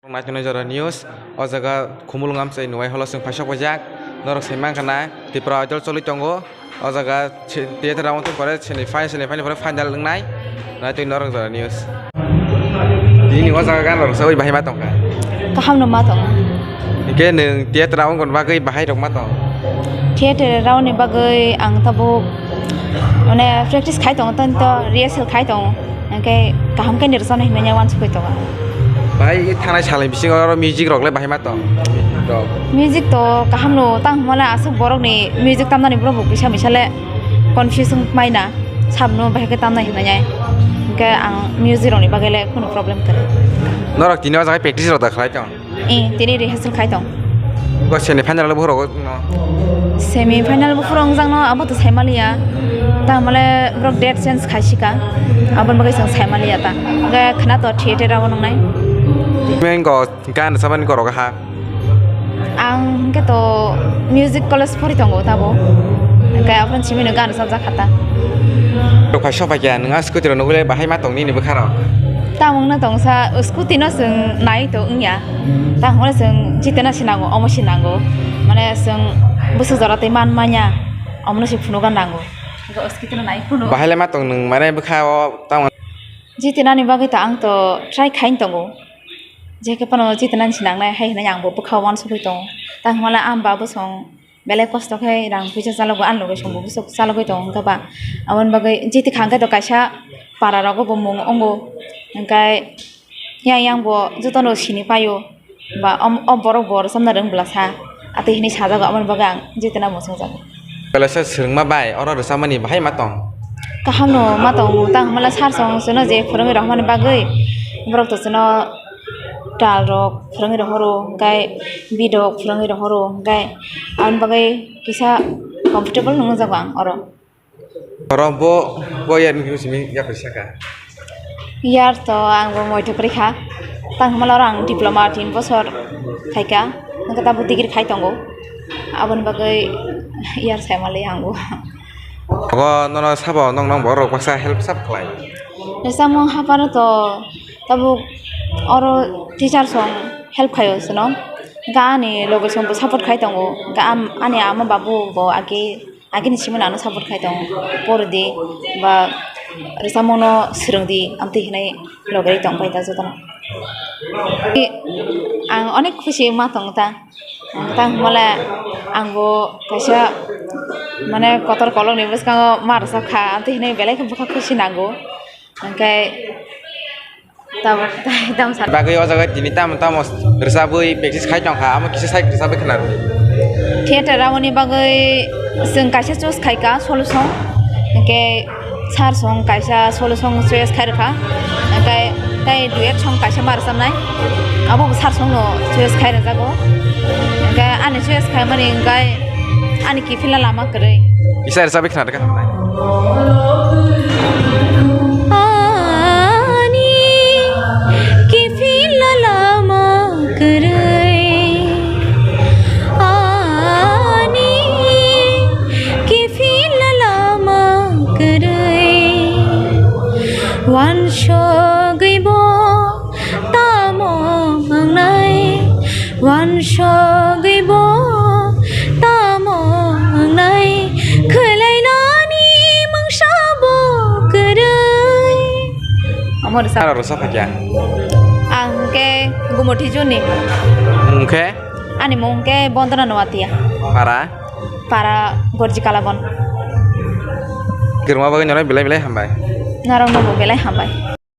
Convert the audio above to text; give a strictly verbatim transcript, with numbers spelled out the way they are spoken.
Naitugwi jora news, o jaga Khumulwng amchai Nuwai holo chwng phaisok paijak, norok sai mankha na Tripura Idol choli tongo, o jaga se-, theater round tong pore semi final, semi final pore final wngnai, naitugwi norok jora news. Nini o jaga gan rok sawi bahai ma tongkha? Kaham no ma tongo. Hingke nwng theater round gon bagwi bahai rok ma tong? Theater round ni bagwi ang tabuk mane practice khai tongo, tei to rehearsal khai tongo. Hingke kaham khe ni rwchapnai hinwi uansukwi tongo. Bai, thangnai salni bisingo oro music rok le bahai ma tong? Rok. Music to kaham no tang hwnmale aswk borok ni music tamnani borok bo kisa misa le confuse wng mai na, sabno bahai khe tamnai hinwi ai. Hingke ang music rok ni bagwi le kunu problem kwrwi. Norok tini o jaga practice rok da khlai tong? Eh, tini rehearsal khai tong. Bo semi final le bohrok no? Semi final bo phuru wngjak no, abo to sai maliya. Tang hwnmale borok date change khai sika. Aboni bagwi chwng sai maliya ta. Hingke khna to theater abo nungnai. Mengo gan rwchapmani korok ha. Ang hingke to music college pori tongo tabo. Hingke aphano simi no gan rwchapjak kha ta. Rok phai sopai khe nwng a scooty rok nugwi le bahai ma tong nini bwkha rok? Tamo wngna tongsa scooty no chwng nai to wngya. Tamo chwng jitena se nango, omo se nango. Mane chwng bwswk jora tei man manya, omono se phunuga nango. Hingke o scooty no nai phunu. Bahai le ma tong nwng mane bwkha o tamo? Jitena ni bagwi to ang to try khai tongo. Jekhe phano jitena ni se nangnai hai hinwi ang bo bwkha o uansukwi tongo. Tamo hwnmale ang ba bwsong belai kosto khe rang puisa chalogwi, ani loge chwngbo bwswk chalogwi tongo, wngkha ba aboni bagwi jiti kha hwnkhe to kaisa para rogo bo mung wngo, hwnkhe yang yang bo jotono sini paio ba om-, o borok bo rwchapna rwng bwlasa, atwi hinwi sajago, aboni bagwi ang jitena muchungjago. Belai se swrwngma bai oro rwchapmani bahai ma tong? Kaham no ma tong, tang hwnmale sir song chwngno je phwrwngwi rohormani bagwi borok to chwngno tal rok phwrwngwi rohoro, hwnkhe beat rok phwrwngwi rohoro, hwnkhe aboni bagwi kisa comfortable nungjago ang oro. Oro bo, bo yarni khe simi yaphai saka? Yar to ang bo moitho kwrwi kha, tang hwnmale oro ang diploma tin bosor khaika, hwnkhe tabuk degree khai tongo, aboni bagwi yar sai manliya ang bo. Ogo nono sabo nong nong borok baksa help sab khlai? Rwchapmung haphano to tabuk oro teacher song help khaio chwngno. Hwnkhe ani loge song bo support khai tongo. Hwnkhe am-, ani ama babu bo age, agini simi ano support khai tongo. Poridi ba rwchapmungno swrwngdi amtwi hinwi loge tongpai ta jotono. Ang onek khusi ma tongo ta. Tang hwnmale ang bo kaisa mane kotor kolokni bwskango ma rwchap kha, amtwi hinwi belai khe bwkha khusi nango. Hwnkhe tabuk tai tamo sa- Bagwi o jaga tini tamo tamo rwchabwi practice khai tongkha, amo kisa side rwchabwi khna rwdi. Theater aboni bagwi chwng kaisa choose khaika solution, hwnkhe sir song kaisa solo song choice khai rwkha, hwnkhe tei duet song kaisa ma rwchapnai, abo bo sir songno choice khai rwjago, hwnkhe ani choice khaimani hwnkhe ani kiphilna lama kwrwi. Kisa rwchabwi khna rwkha. Ani kiphilna lama kwrwi, ani kiphilna lama kwrwi, wansugwi bo tamo wngnai, wansugwi bo tamo wngnai, khwlainani mungsa bo kwrwi. Omo rwsa- Aro rwsa phaikha? Ang hwnkhe Gumoti Juni. Mung khe? Ani mung khe Bondona Noatia. Para? Para Gorji Kalabon. Kwrwngma bagwi norok belai belai hambai. Norokno bo belai hambai.